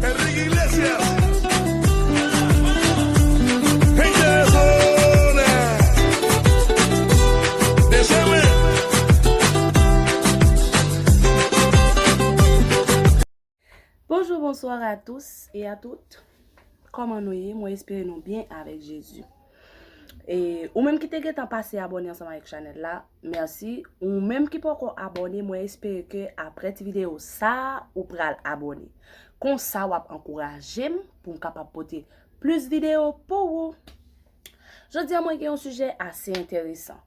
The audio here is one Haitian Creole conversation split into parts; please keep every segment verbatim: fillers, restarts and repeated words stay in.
Enrique Iglesias. Gente de zona. Déjame. Bonjou, bonswa a tous e a tout. Kòman nou ye? Mwen espere nou byen avèk Jezi. E ou menm ki te gentan pase abòne ansanm avèk chanèl la, mèsi. Ou menm ki poko abòne, mwen espere ke aprè ti videyo sa, ou pral abòne. Konsa w ap ankouraje m pou m kapab pote plis videyo pou ou. Jodi a mwen gen yon sijè ase enteresan.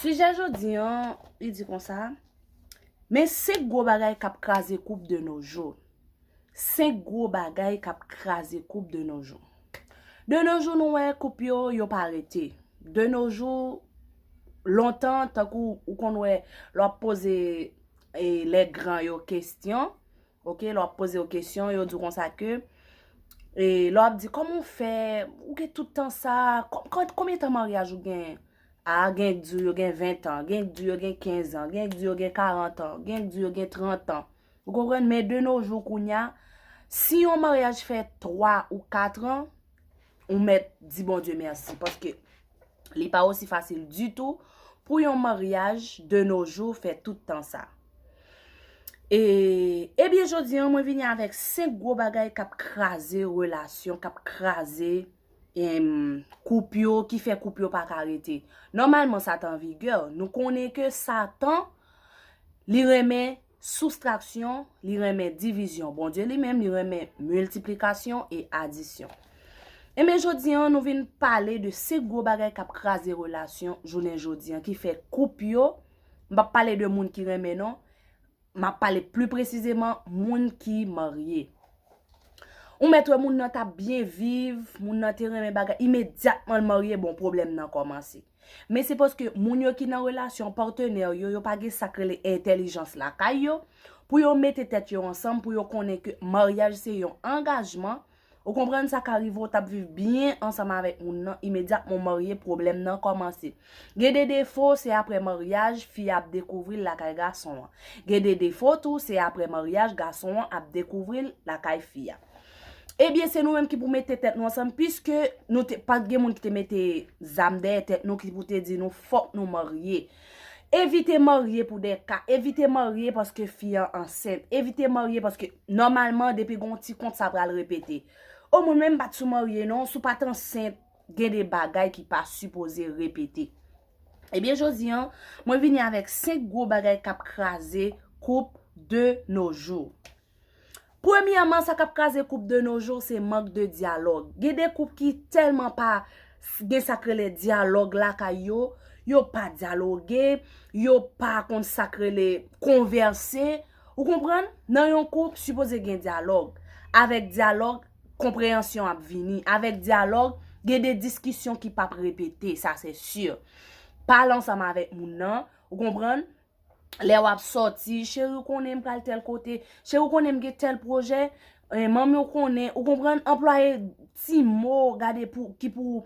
Sijè jodi an, li di konsa, men senk gwo bagay k ap kraze koup de nos jours. Senk gwo bagay k ap kraze koup de nos jours. De nos jours, nou wè koup yo, yo pa rete. De nos jours, lontan, tankou ou konn wè, lè w ap poze e lè gran yo kesyon, oke, lè w ap poze yo kesyon, yo di w konsa ke, e lè w ap di, kòman w fè, ou gen tout tan sa, kò- kò- konbyen tan maryaj ou gen? A, gen k di w yo gen ven tan, gen k di w yo gen kenz an, gen k di w yo gen karant an, gen k di w yo gen trant an. Ou konprann? Men de nos jours kounye a, si yon maryaj fè twa ou kat an, ou mèt di Bondye mèsi, paske li pa osi fasil ditou pou yon maryaj de nos jours fè tout tan sa. E, ebyen, jodi an, mwen vini avèk senk gwo bagay k ap kraze relasyon, k ap kraze em, koup yo, ki fè koup yo pa ka rete. Nòmalman, sa t an vigè. Nou konnen ke Satan, li renmen soustraksyon, li renmen divizyon. Bondye li menm, li renmen miltiplikasyon e adisyon. Enben, jodi an, nou vin pale de senk gwo bagay k ap kraze relasyon jounen jodi an, ki fè koup yo, m p ap pale de moun ki renmen non, m ap pale pli presizeman moun ki marye. Ou mèt wè moun nan t ap byen viv, moun nan te renmen bagay, imedyatman l marye, bon, pwoblèm nan kòmanse. Men se paske moun yo ki nan relasyon, patnè yo, yo pa gen sa k rele entèlijans lakay yo, pou yo mete tèt yo ansanm, pou yo konnen ke maryaj se yon angajman. Ou konprann? Sa ka rive w t ap viv byen ansanm avèk moun nan, imedyatman w marye, pwoblèm nan kòmanse. Gen de defo, se aprè maryaj fi a ap dekouvri l lakay gason an. Gen de defo tou, se aprè maryaj gason an ap dekouvri l lakay fi a. Ebyen, se nou menm ki pou mete tèt nou ansanm, piske nou te, pa t gen moun ki te mete zam dèyè tèt nou, ki pou te di nou fòk nou marye. Evite marye pou de ka. Evite marye paske fi an ansent. Evite marye paske, nòmalman, depi gon ti kont, sa pral repete. O, mwen menm m pa t sou marye non, si w pa t ansent, gen de bagay ki pa sipoze repete. Ebyen, jodi an, mwen vini avèk senk gwo bagay k ap kraze koup de nos jours. Premyèman, sa k ap kraze koup de nos jours, se mank de dyalòg. Gen de koup ki tèlman pa s- gen sa k rele dyalòg lakay yo, yo pa dyaloge, yo pa konn sa k rele konvèse. Ou konprann? Nan yon koup, sipoze gen dyalòg. Avèk dyalòg, konpreyansyon ap vini. Avèk dyalòg, gen de diskisyon ki p ap repete, sa se si. Pale ansanm avèk moun nan, ou konprann? Lè w ap sòti, cheri, ou konnen m pral tèl kote, cheri, ou konnen m gen tèl pwojè, eh, manmi w konnen, ou konprann, anplwaye ti mo, gade pou, ki pou,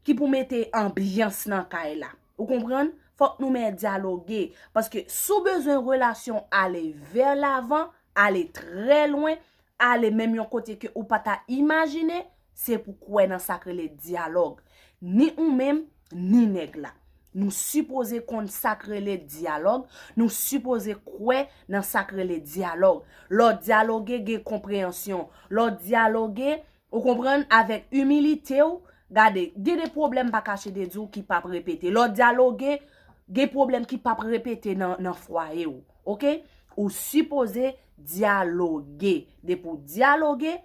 ki pou mete anbyans nan kay la. Ou konprann? Fòk nou men dyaloge. Paske si w bezwen relasyon ale vè lavan, ale trè lwen, ale menm yon kote ke ou pa ta imajine, se pou kwè nan sa k rele dyalòg. Ni ou menm, ni nèg la. Nou sipoze konn sa k rele dyalòg, nou sipoze kwè nan sa k rele dyalòg. Lè w dyaloge, gen konpreyansyon. Lè w dyaloge, ou konprann, avèk imilite w, gade, gen de pwoblèm pa kache de di w ki p ap repete. Lè w dyaloge, gen pwoblèm ki p ap repete nan, nan fwaye w. Oke? Ou sipoze dyaloge. Depi w dyaloge,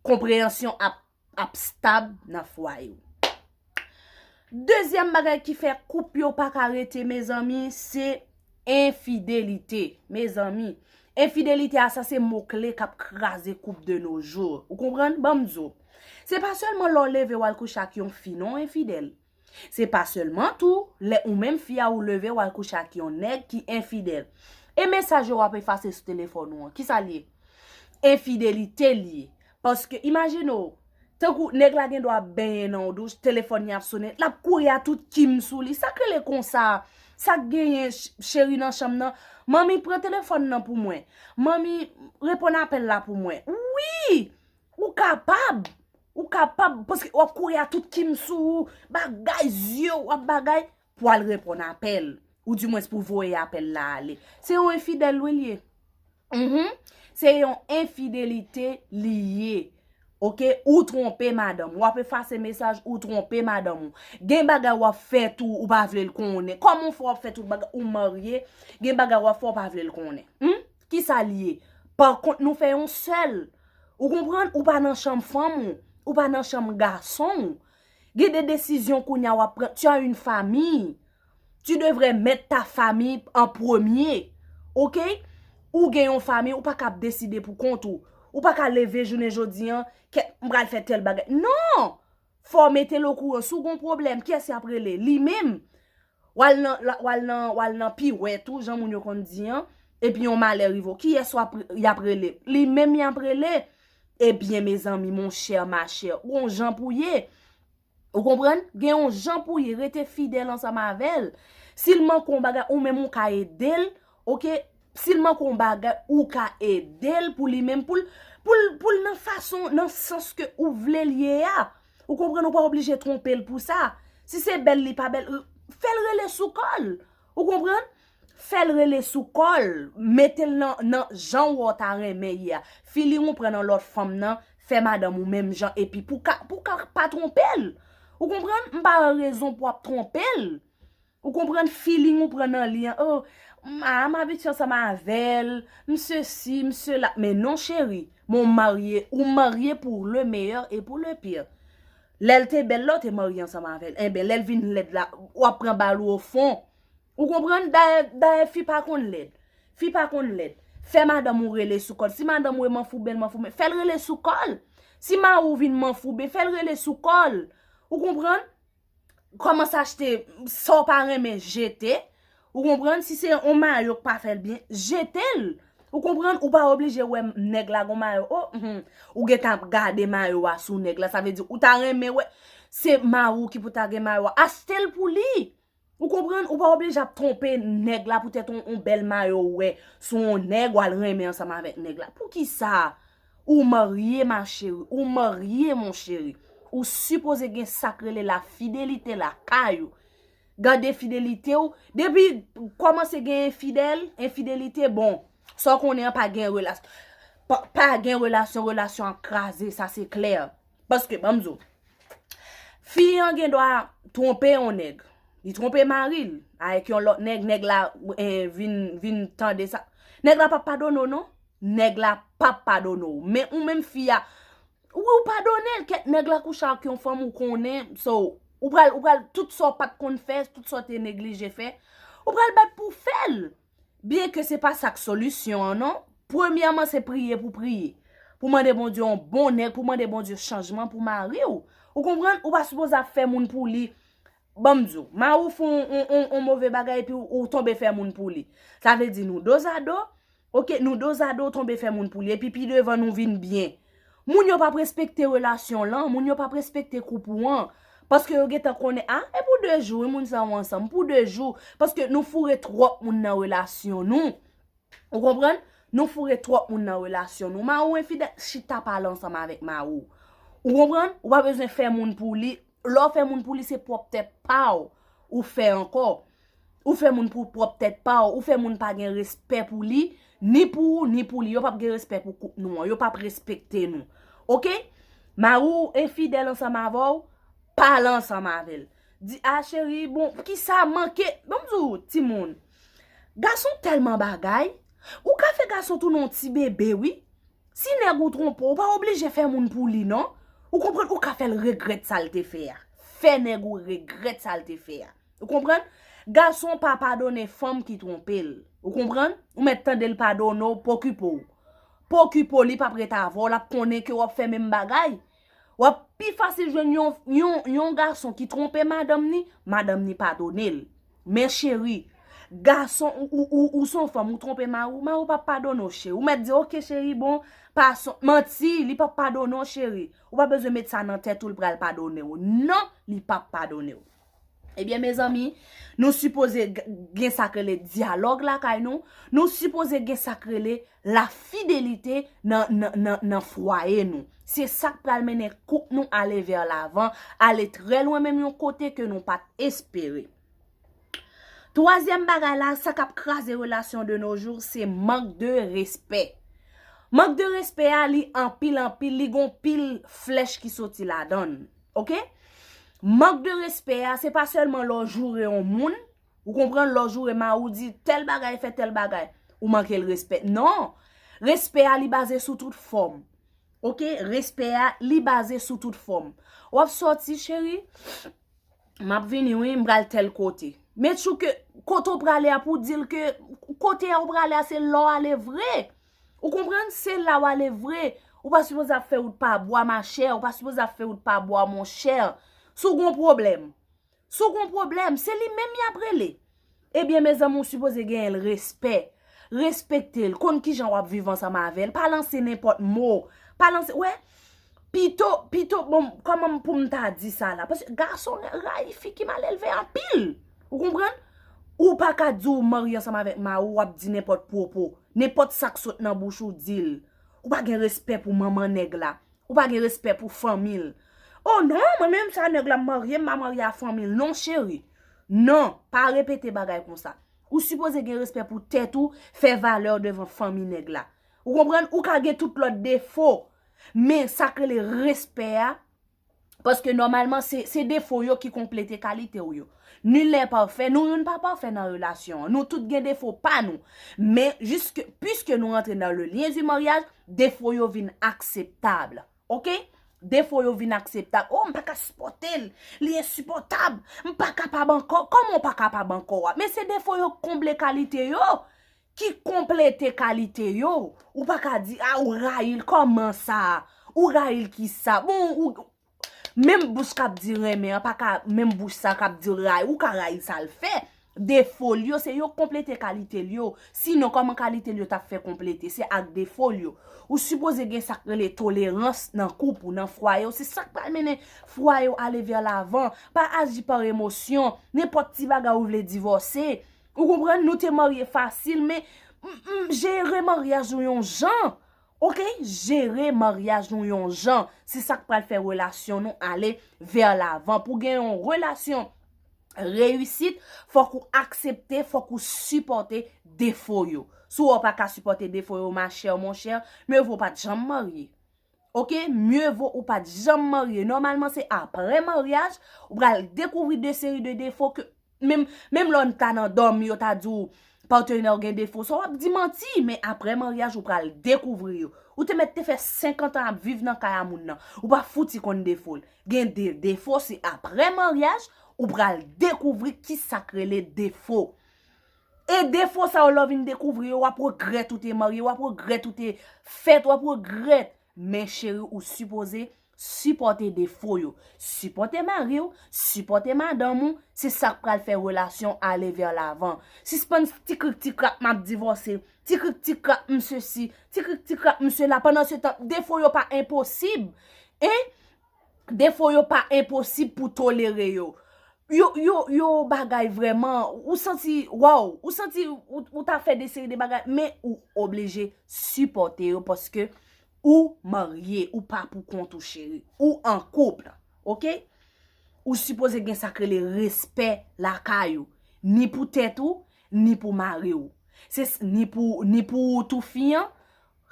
konpreyansyon ap, ap stab nan fwaye w. Dezyèm bagay ki fè koup yo pa ka rete, mezanmi, se enfidelite. Mezanmi, enfidelite a, sa se mo kle k ap kraze koup de nos jours. Ou konprann? Ban m di w. Se pa sèlman lè w leve w al kouche ak yon fi non, enfidèl. Se pa sèlman tou, lè ou menm fi a ou leve w al kouche ak yon nèg ki enfidèl. E mesaj yo w ap efase sou telefòn ou an, kisa l ye? Enfidelite l ye. Paske, imajine w, tankou nèg la gen dwa ap benyen nan yon douch, telefòn li ap sonnen, l ap kouri a tout kim sou li. Sa k rele konsa? Sa k genyen, ch- cheri nan chanm nan? Manmi, pran telefòn nan pou mwen. Manmi, reponn apèl la pou mwen. Wi! Ou kapab! Ou kapab, paske w ap kouri a tout kim sou ou, bagay zye w ap bagay, pou al reponn apèl. Ou dimwens pou voye apèl la ale. Se yon enfidèl wi l ye. Mhm. Se yon enfidelite li ye. Oke, ou twonpe madanm. W ap efase mesaj, ou twonpe madanm ou. Gen bagay w ap fè tou, ou pa vle l konnen. Kòman w fè w ap fè tout bagay, ou marye, gen bagay w ap fè, w pa vle l konnen. Hmm? Kisa l ye? Pa kont nou fè yon sèl. Ou konprann? Ou pa nan chanm fanm ou. Ou pa nan chanm gason ou. Gen de desizyon kounye a w ap pran. Tu as une famille. Tu devrais mettre ta famille en premier. Oke? Ou gen yon fanmi, ou pa ka ap deside pou kont ou. Ou pa ka leve jounen jodi an, kèt, m pral fè tèl bagay. Non! Fò w mete l okouran. Si w gen yon pwoblèm, kiyès y ap rele? Li menm. W al nan, la- w al nan, w al nan piwèt ou, jan moun yo konn di an, epi yon malè rive w. Kiyès w ap, y ap rele? Li menm y ap rele. Ebyen, mezanmi, mon chè, ma chè, ou gon jan pou ye. Ou konprann? Gen yon jan pou ye, rete fidèl ansanm avè l. Si l manke yon bagay, ou menm ou ka ede l, oke? Si l manke yon bagay, ou ka ede l pou li menm, pou l, pou l, pou l nan fason, nan sans ke ou vle l ye a. Ou konprann? Ou pa oblije twonpe l pou sa. Si se bèl li pa bèl, fè l rele sou kò l. Ou konprann? Fè l rele sou kò l. Mete l nan, nan jan w wè w ta renmen ye a. Feeling ou pran nan lòt fanm nan, fè madanm ou menm jan, epi pou ka, pou ka pa twonpe l. Ou konprann? M pa wè rezon pou w ap twonpe l. Ou konprann? Feeling ou pran nan li an. Oh, m a, m abitye ansanm avè l, m sesi, m sela. Men non, cheri, men w marye, ou marye pour le meilleur et pour le pire. Lè l te bèl la, w te marye ansanm avè l. Enben, lè l vin lèd la, w ap pran bal ou o fon. Ou konprann? Dayè, dayè, fi pa konn lèd. Fi pa konn lèd. Fè madanm ou rele sou kò l. Si madanm ou e manfouben, l manfouben, fè l rele sou kò l. Si mari w vin manfouben, fè l rele sou kò l. Ou konprann? Kòmanse achte sa w pa renmen, jete. Ou konprann? Si se yon mayo k pa fè l byen, jete l. Ou konprann? Ou pa oblije wè nèg la gon mayo. Oh, mhm. Ou gentan ap gade mayo a sou nèg la. Sa vle di, ou ta renmen wè. Se mari w ki pou ta gen mayo a. Achte l pou li. Ou konprann? Ou pa oblije ap twonpe nèg la poutèt yon, yon bèl mayo ou wè sou yon nèg, w al renmen ansanm avèk nèg la. Poukisa? Ou marye, ma chérie. Ou marye, mon chéri. Ou sipoze gen sa k rele lafidelite lakay ou. Gade fidelite w. Depi kòmanse gen enfidèl, enfidelite, bon, sa w konnen an pa gen relasyon. Pa, pa gen relasyon, relasyon ap kraze, sa se klè. Paske, ban m di w, fi an gen dwa twonpe yon nèg. Li twonpe mari l avèk yon lòt nèg, nèg la eh, vin, vin tande sa. Nèg la p ap padone w non. Nèg la p ap padone w. Men ou menm fi a, wi, ou padone l, kèt nèg la kouche ak yon fanm ou konnen. So, ou pral, ou pral, tout sa w pa t konn fè, tout sa w te neglije fè, ou pral bat pou fè l. Byenke se pa sa k solisyon an non. Premyèman, se priye pou priye. Pou mande Bondye yon bon nèg, pou mande Bondye chanjman pou mari w. Ou konprann? Ou pa sipoze ap fè moun pou li. Ban m di w, mari w fè yon, yon, yon, yon move bagay epi w, w tonbe fè moun pou li. Sa vle di nou dozado, oke, nou dozado w tonbe fè moun pou li. Epi pi devan nou vin byen. Moun yo p ap respekte relasyon lan, moun yo p ap respekte koup ou an. Paske yo gentan konnen, a, e pou de jou, wi, moun sa yo ansanm, pou de jou. Paske nou foure twòp moun nan relasyon nou. Ou konprann? Nou foure twòp moun nan relasyon nou. Mari w enfidèl, chita pale ansanm avèk mari w. Ou konprann? Ou pa bezwen fè moun pou li. Lè w fè moun pou li, se pwòp tèt pa w ou fè ankò. Ou fè moun pou pwòp tèt pa w. Ou fè moun pa gen respè pou li, ni pou ou, ni pou li. Yo p ap gen respè pou koup nou an. Yo p ap respekte nou. Oke? Mari w enfidèl ansanm avè w, pale ansanm avè l. Di, a cheri, bon, kisa manke? Ban m di w, timoun, gason tèlman bagay, ou ka fè gason tounen yon ti bebe, wi. Si nèg ou twonpe w, ou pa oblije fè moun pou li, non. Ou konprann? Ou ka fè l regrèt sa l te fè a. Fè nèg ou regrèt sa l te fè a. Ou konprann? Gason pa padone fanm ki twonpe l. Ou konprann? Ou mèt tande l padone w, pa okipe w. Pa okipe w, li p ap ret avè w, l ap konnen ke w ap fè menm bagay. W ap pi fasil jwenn yon, yon, yon gason ki twonpe madanm ni, madanm ni padone l. Men cheri, gason ou, ou, ou, ou se yon fanm, ou twonpe mari w, mari w p ap padone w, cheri. Ou mèt di, oke, cheri, bon, pa son, manti, li p ap padone w, cheri. Ou pa bezwen met sa nan tèt ou, l pral padone w. Non, li p ap padone w. Ebyen, mezanmi, nou sipoze g- gen sa k rele dyalòg lakay nou. Nou sipoze gen sa k rele lafidelite nan, nan, nan, nan fwaye nou. Se sa k pral mennen koup nou ale vè lavan, ale trè lwen menm yon kote ke nou pa t espere. Twazyèm bagay la, sa k ap kraze relasyon de nos jours, se mank de respè. Mank de respè a, li anpil, anpil, li gon pil flèch ki soti ladan l. Oke? Mank de respè a, se pa sèlman lè w joure yon moun, ou konprann, lè w joure mari w, di tèl bagay, fè tèl bagay, ou manke l respè. Non! Respè a, li baze sou tout fòm. Oke? Respè a, li baze sou tout fòm. W ap sòti, cheri, m ap vini, wi, m pral tèl kote. Men tchou ke kote w prale a pou w di l ke kote a w prale a se la w ale vre. Ou konprann? Se la w ale vre. Ou pa sipoze ap fè wout pa bwa, machè. Ou pa sipoze ap fè wout pa bwa, monchè. Si w gon pwoblèm. Si w gon pwoblèm, se li menm y ap rele. Ebyen, mezanmi, ou sipoze genyen l respè. Respekte l. Konn kijan w ap viv ansanm avè l. Pa lanse nenpòt mo. Pa lanse, wè, pito, pito, bon, kòman pou m ta di sa la? Paske gason ra- rayi fi ki mal elve anpil. Ou konprann? Ou pa ka di w marye ansanm avèk mari w, w ap di nenpòt pwopo. Nenpòt sa k sot nan bouch ou, di l. Ou pa gen respè pou manman nèg la. Ou pa gen respè pou fanmi l. Oh non, mwen menm sa nèg la m marye, m pa marye a fanmi l. Non, cheri. Non, pa repete bagay konsa. Ou sipoze gen respè pou tèt ou, fè valè w devan fanmi nèg la. Ou konprann? Ou ka gen tout lòt defo, men sa k rele respè a, paske nòmalman se, se defo yo ki konplete kalite w yo. Nul n'est parfait, nou youn pa pafè nan relasyon an. Nou tout gen defo pa nou. Men, jiske, puiske nou rantre nan le lien du mariage, defo yo vin akseptab. Oke? Defo yo vin akseptab. Oh, m pa ka sipòte l. Li ensipòtab. M pa kapab ankò. Kòman w pa kapab ankò a? Men se defo yo k konble kalite yo. Ki konplete kalite yo. Ou pa ka di, a, ou rayi l. Kòman sa? Ou rayi l kisa? Bon, ou, menm bouch k ap di renmen an, pa ka, menm bouch sa k ap di rayi, ou ka rayi sa l fè. Defo l yo, se yo k konplete kalite l yo. Sinon, kòman kalite l yo t ap fè konplete? Se ak defo l yo. Ou sipoze gen sa k rele tolerans nan koup ou, nan fwaye w. Se sa k pral mennen fwaye w ale vè lavan. Pa aji pa emosyon. Nenpòt ti bagay ou vle divòse. Ou konprann? Nou te marye fasil, men m, m, jere maryaj nou yon jan. Oke? Jere maryaj nou yon jan. Se sa k pral fè relasyon nou ale vè lavan. Pou gen yon relasyon reyisit, fòk ou aksepte, fòk ou sipòte defo yo. Si w pa ka sipòte defo yo, machè, monchè, mye vo w pa t janm marye. Oke? Mye vo ou pa t janm marye. Nòmalman, se aprè maryaj, ou pral dekouvri de seri de defo ke menm, menm lè w ta nan dòmi, yo ta di w patnè w gen defo. Sa w ap di manti, men aprè maryaj, ou pral dekouvri yo. Ou te mèt te fè senkant an ap viv nan kay a moun nan. Ou pa fouti konn defo l. Gen de defo, se aprè maryaj, ou pral dekouvri kisa k rele defo. E defo sa yo, lè w vin dekouvri yo, w ap regrèt ou te marye, w ap regrèt ou te fèt, w ap regrèt. Men cheri, ou sipoze sipòte defo yo. Sipòte mari w, sipòte madanm ou, se sa k pral fè relasyon ale vè lavan. Sispann ti krik ti krak, m ap divòse, ti krik ti krak, m sesi, ti krik ti krak, m sela. Pandan se tan, defo yo pa enposib. En? Defo yo pa enposib pou tolere yo. Yo, yo, yo bagay vrèman, ou santi, waw, ou santi ou, ou ta fè de seri de bagay, men ou oblije sipòte yo paske ou marye, ou pa pou kont ou, cheri. Ou an koup, oke? Ou sipoze gen sa k rele respè lakay ou, ni pou tèt ou, ni pou mari w. Se s- ni pou, ni pou ou tou fi an,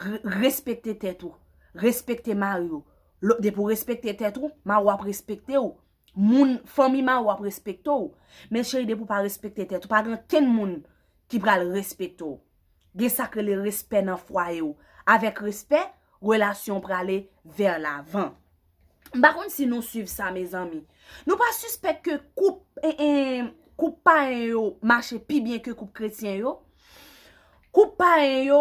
re- respekte tèt ou, respekte mari w. Lo- Depi w respekte tèt ou, mari w ap respekte w. Moun, fanmi mari w ap respekte w. Men cheri, depi w pa respekte tèt ou, pa gen kenn moun ki pral respekte w. Gen sa k rele respè nan fwaye w. Avèk respè, relasyon w prale vè lavan. M pa konn si nou swiv sa, mezanmi. Nou pa sispèk ke koup, en, en, koup payen yo mache pi byen ke koup kretyen yo? Koup payen yo,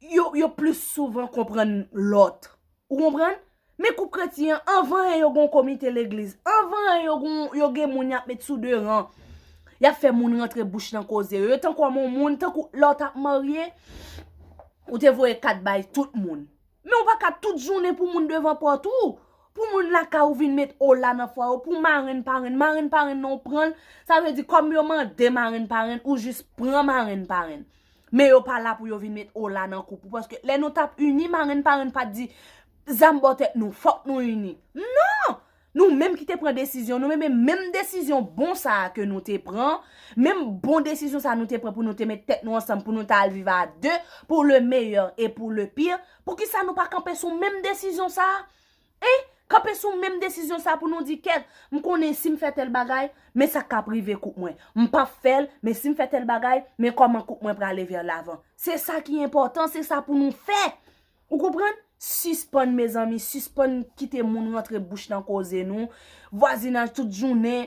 yo, yo plis souvan konprann lòt. Ou konprann? Men koup kretyen an, anvan yo gon komite legliz. Anvan yo gon, yo gen moun y ap met sou de ran. Y ap fè moun rantre bouch nan koze yo. Yo tankou yon moun, tankou lè w t ap marye, ou te voye kat bay tout moun. Men ou pa ka tout jounen pou moun devan pòt ou. Pou moun lakay ou vin met ola nan fwaye w, pou marenn parenn, marenn parenn nan ou pran l, sa vle di kòm yo mande marenn parenn, ou jis pran marenn parenn. Men yo pa la pou yo vin met ola nan koup ou, paske lè nou t ap ini, marenn parenn pa t di, zam bò tèt nou, fòk nou ini. Non! Nou menm ki te pran desizyon, nou menm, menm desizyon bon sa a ke nou te pran, menm bon desizyon sa a nou te pran pou nou te met tèt nou ansanm, pou nou ta al viv a de, pour le meilleur et pour le pire, poukisa nou pa kanpe sou menm desizyon sa a? E kanpe sou menm desizyon sa pou nou di, kèt, m konnen si m fè tèl bagay, men sa k ap rive koup mwen. M p ap fè l, men si m fè tèl bagay, men kòman koup mwen prale vè lavan. Se sa ki enpòtan, se sa pou nou fè. Ou konprann? Sispann, mezanmi, sispann kite moun rantre bouch nan koze nou. Vwazinaj tout jounen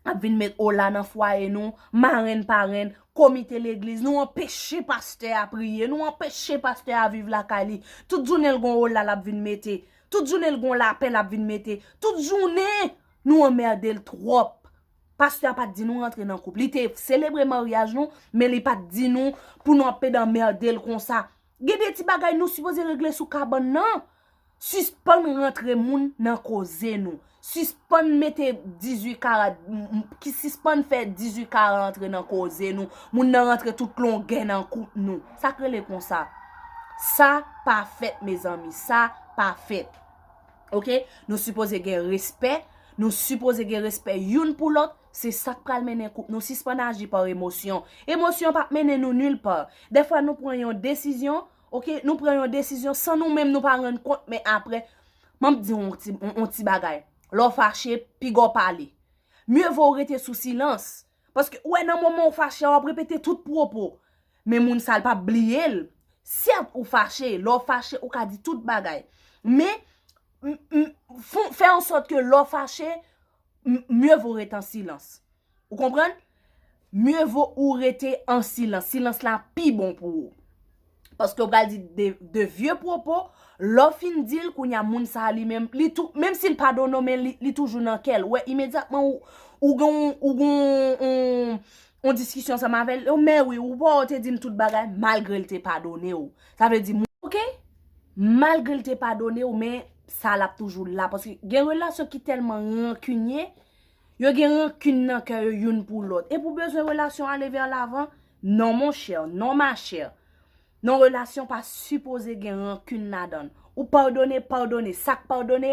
ap vin met ola nan fwaye nou, marenn parenn, komite legliz, nou anpeche pastè a priye, nou anpeche pastè a viv lakay li. Tout jounen l gon ola l ap vin mete, tout jounen l gon lapè l ap vin mete, tout jounen nou anmède l twòp. Pastè a pa t di nou rantre nan koup. Li te selebre maryaj nou, men li pa t di nou pou nou ap pede anmède l konsa. Gen de ti bagay nou sipoze regle sou kabann nan. Sispann rantre moun nan koze nou. Sispann mete dizuit kara, m- m- ki sispann fè dizuit kara rantre nan koze nou. Moun nan rantre tout longè nan koup nou. Sa k rele konsa? Sa pa fèt, mezanmi. Sa pa fèt. Oke? Nou sipoze gen respè. Nou sipoze gen respè youn pou lòt. Se sa k pral mennen koup nou. Sispann aji pa emosyon. Emosyon p ap mennen nou nil pa. Dèfwa nou pran yon desizyon, oke, nou pran yon desizyon san nou menm nou pa rann kont, men apre, m ap di yon ti, yon, yon ti bagay. Lè w fache, piga w pale. Mye vo w rete sou silans. Paske, w wè, nan moman w fache a, w ap repete tout pwopo. Men moun sa a, l p ap bliye l. Sèt, ou fache. Lè w fache, ou ka di tout bagay. Men, m- m- fon- fè an sòt ke lè w fache, m- mye vo rete an silans. Ou konprann? Mye vo ou rete an silans. Silans la pi bon pou ou. Paske w pral di de, de vye pwopo, lè w fin di l, kounye a moun sa a li menm, li tou, menm si l padone w, men li, li toujou nan kè l. Ou wè, imedyatman ou, ou gen, ou gen yon, yon diskisyon ansanm avè l, yo, men wi, ou pa te di m tout bagay, malgre l te padone w. Sa vle di, moun, oke? Malgre l te padone w, men sa l ap toujou la. Paske gen relasyon ki tèlman rankinye, yo gen rankin nan kè yo youn pou lòt. E pou bezwen relasyon ale vè lavan, non, monchè, non, machè. Non, relasyon pa sipoze gen rankin ladan l. Ou padone, padone. Sa k padone,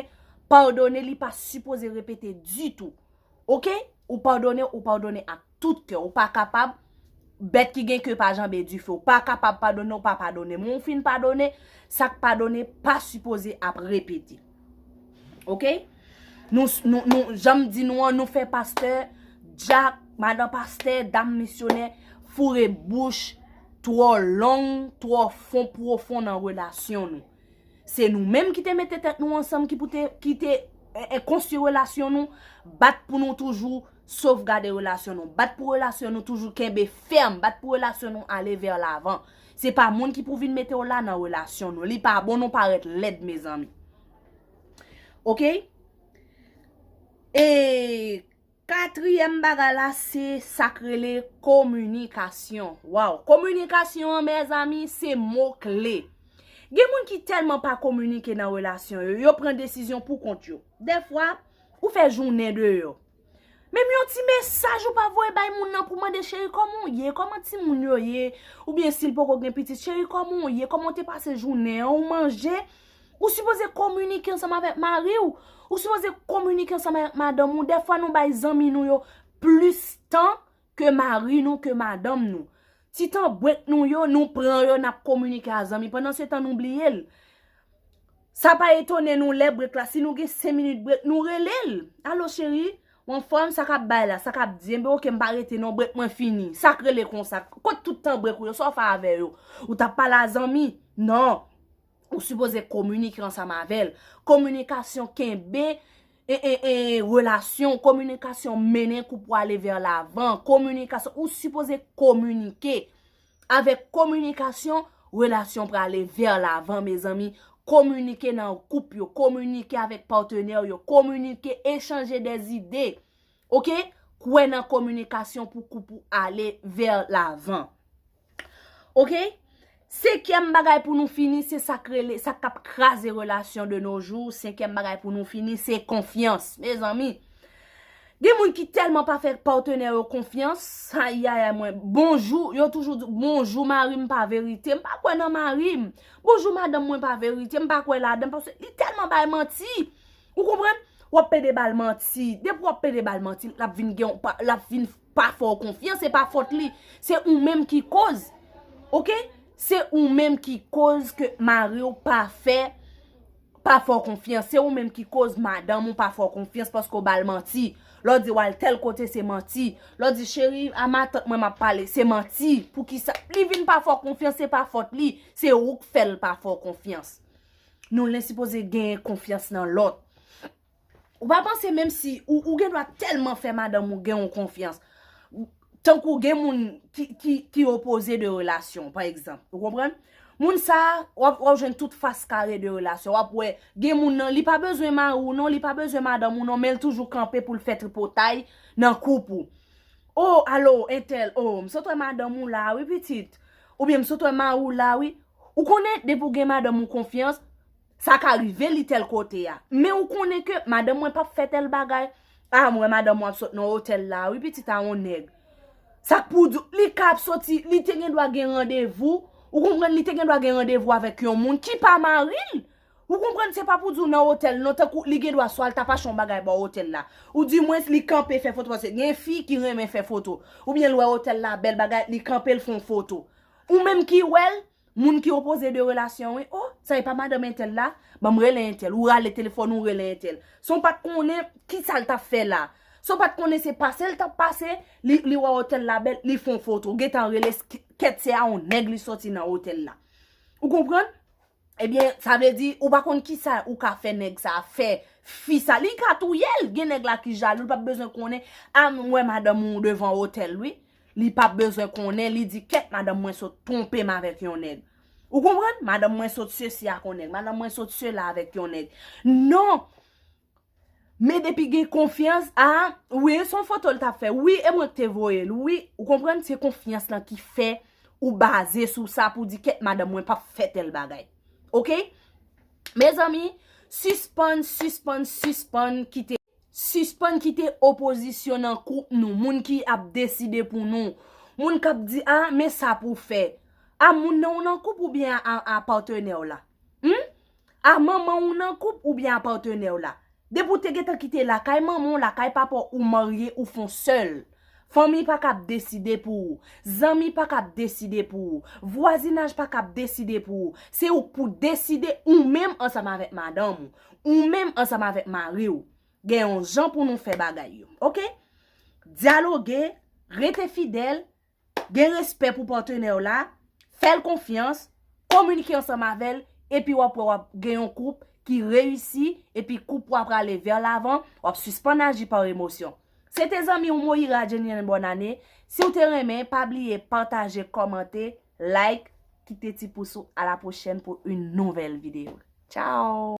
padone, li pa sipoze repete ditou. Oke? Ou padone, ou padone ak tout kè. Ou pa kapab, bèt ki gen ke pa janbe dife. Ou pa kapab padone, ou pa padone. Men ou fin padone, sa k padone pa sipoze ap repete. Oke? Nou, nou, nou, jan m di nou an, nou fè pastè, dyak, madan pastè, dam misyonè, foure bouch twò long, twò fon, pwofon nan relasyon nou. Se nou menm ki te mete tèt nou ansanm, ki pou te, ki te, e, e, konstwi relasyon nou, bat pou nou toujou sovgade relasyon nou, bat pou relasyon nou toujou kenbe fèm, bat pou relasyon nou ale vè lavan. Se pa moun ki pou vin mete w la nan relasyon nou. Li pa bon, nou parèt lèd, mezanmi. Oke? E katriyèm bagay la, se sa k rele kominikasyon. Waw, kominikasyon an, mezanmi, se mo kle. Gen moun ki tèlman pa kominike nan relasyon yo, yo pran desizyon pou kont yo. Dèfwa, ou fè jounen deyò. Menm yon ti mesaj ou pa voye bay moun nan pou mande, cheri, kòman w ye? Kòman timoun yo ye? Oubyen si l poko gen pitit, cheri, kòman w ye? Kòman w te pase jounen an? Ou manje? Ou sipoze kominike ansanm avèk mari w. Ou sipoze kominike ansanm avèk madanm ou. Dèfwa nou bay zanmi nou yo plis tan ke mari nou, ke madanm nou. Ti tan brek nou yo, nou pran yo, n ap kominike a zanmi. Pandan se tan, nou bliye l. Sa pa etone nou lè brek la, si nou gen senk minit brek, nou rele l. Alo, cheri, w anfòm? Sa k ap bay la, sa k ap di? Enben, oke, m pa rete non, brek mwen fini. Sa k rele konsa? Kot tout tan brek ou yo? Sa w fè avè yo? Ou t ap pale a zanmi? Non. Ou sipoze kominike ansanm avè l. Kominikasyon kenbe, e, e, e, relasyon. Kominikasyon mennen koup ou ale vè lavan. Kominikasyon, ou sipoze kominike. Avèk kominikasyon, relasyon prale vè lavan, mezanmi. Kominike nan koup yo, kominike avèk patnè yo, kominike, echanje dèzide. Oke? Kwè nan kominikasyon pou koup ou ale vè lavan. Oke? Senkyèm bagay pou nou fini, se sa k rele, sa k ap kraze relasyon de nos jours. Senkyèm bagay pou nou fini, se konfyans. Mezanmi, gen moun ki tèlman pa fè patnè yo konfyans. Ayayay, mwen, bonjou, yo toujou di, "Bonjou, mari m pa verite, m pa kwè nan mari m. Bonjou, madanm mwen pa verite, m pa kwè ladan l, paske li tèlman bay manti." Ou konprann? W ap pede ba l manti. Depi w ap pede ba l manti, l ap vin gen, l ap vin pa fè w konfyans, se pa fòt li. Se ou menm ki koz. Oke? Se ou menm ki koz ke mari w pa fè, pa fè w konfyans. Se ou menm ki koz madanm ou pa fè w konfyans paske w ba l manti. Lè w di w al tèl kote, se manti. Lè w di, "Cheri, a matant mwen m ap pale," se manti. Poukisa? Li vin pa fè w konfyans, se pa fòt li. Se ou k fè l pa fè w konfyans. Nou len sipoze genyen konfyans nan lòt. Ou pa panse menm si ou, ou gen dwa tèlman fè madanm ou gen yon konfyans. Tankou gen moun ki, ki, ki opoze de relasyon, pa egzanp. Ou konprann? Moun sa a, w ap, w ap jwenn tout fas kare de relasyon. W ap wè, gen moun nan, li pa bezwen mari w non, li pa bezwen madanm ou non, men l toujou kanpe pou l fè tripotay nan koup ou. "O, alo, entèl, o, m sot wè madanm ou la, wi, pitit. Oubyen m sot wè mari w la, wi." Ou konnen, depi w gen madanm ou konfyans, sa ka rive li tèl kote a. Men ou konnen ke madanm mwen p ap fè tèl bagay. "A, m wè madanm w ap sot nan otèl la, wi, pitit, a yon nèg." Sa k pou di, li ka ap soti, li te gen dwa gen randevou. Ou konprann, li te gen dwa gen randevou avèk yon moun ki pa mari l. Ou konprann, se pa pou di w nan otèl, non, tankou li gen dwa swa l t ap achte yon bagay ba w otèl la. Ou di mwens li kanpe fè foto, paske gen fi ki renmen fè foto. Oubyen l wè otèl la bèl bagay, li kanpe l fè yon foto. Ou menm ki wè l, moun ki opoze de relasyon, wi, "O, sa e pa madanm entèl la? Ban m rele entèl." Ou rale telefòn ou rele entèl. San w pa t konnen ki sa l t ap fè la. San w pa t konnen se pase l t ap pase, li, li wè otèl la bèl, li fè yon foto. Gentan rele, kèt se a yon nèg li soti nan otèl la. Ou konprann? Ebyen, sa vle di, ou pa konn ki sa ou ka fè nèg sa a fè fi sa. Li ka touye l. Gen nèg la ki jalou, li p ap bezwen konnen, "A, m wè madanm ou devan otèl, wi." Li p ap bezwen konnen, li di, "Kèt, madanm mwen sot twonpe m avèk yon nèg." Ou konprann? "Madanm mwen sot sesi ak yon nèg, madanm mwen sot sela avèk yon nèg." Non! Men depi gen konfyans, a, wi, se yon foto l t ap fè. Wi, e mwen ki te voye l. Wi, ou konprann? Se konfyans lan ki fè ou baze sou sa pou di, "Kèt, madanm mwen p ap fè tèl bagay." Oke? Mezanmi, sispann, sispann, sispann kite, sispann kite opozisyon nan koup nou. Moun ki ap deside pou nou. Moun k ap di, "A, men sa pou w fè." A moun nan ou nan koup oubyen a, a, a patnè w la? Hmm? A manman ou nan koup oubyen a patnè w la? Depi w te gentan kite lakay manman w, lakay papa w, ou marye, ou fè yon sèl. Fanmi pa kab deside pou ou. Zanmi pa kab deside pou ou. Vwazinaj pa kab deside pou ou. Se ou k pou deside ou menm ansanm avèk madanm ou. Ou menm ansanm avèk mari w. Gen yon jan pou nou fè bagay yo. Oke? Dyaloge, rete fidèl, gen respè pou patnè w la, fè l konfyans, kominike ansanm avè l, epi w ap wè w ap gen yon koup ki reyisi, epi koup w ap prale vè lavan, w ap sispann aji pa emosyon. Se te zanmi w Moira Jenny Bonnane. Si w te renmen, pa bliye pataje, kòmante, like, kite ti pous ou. A la pwochèn pou yon nouvèl videyo. Tchao!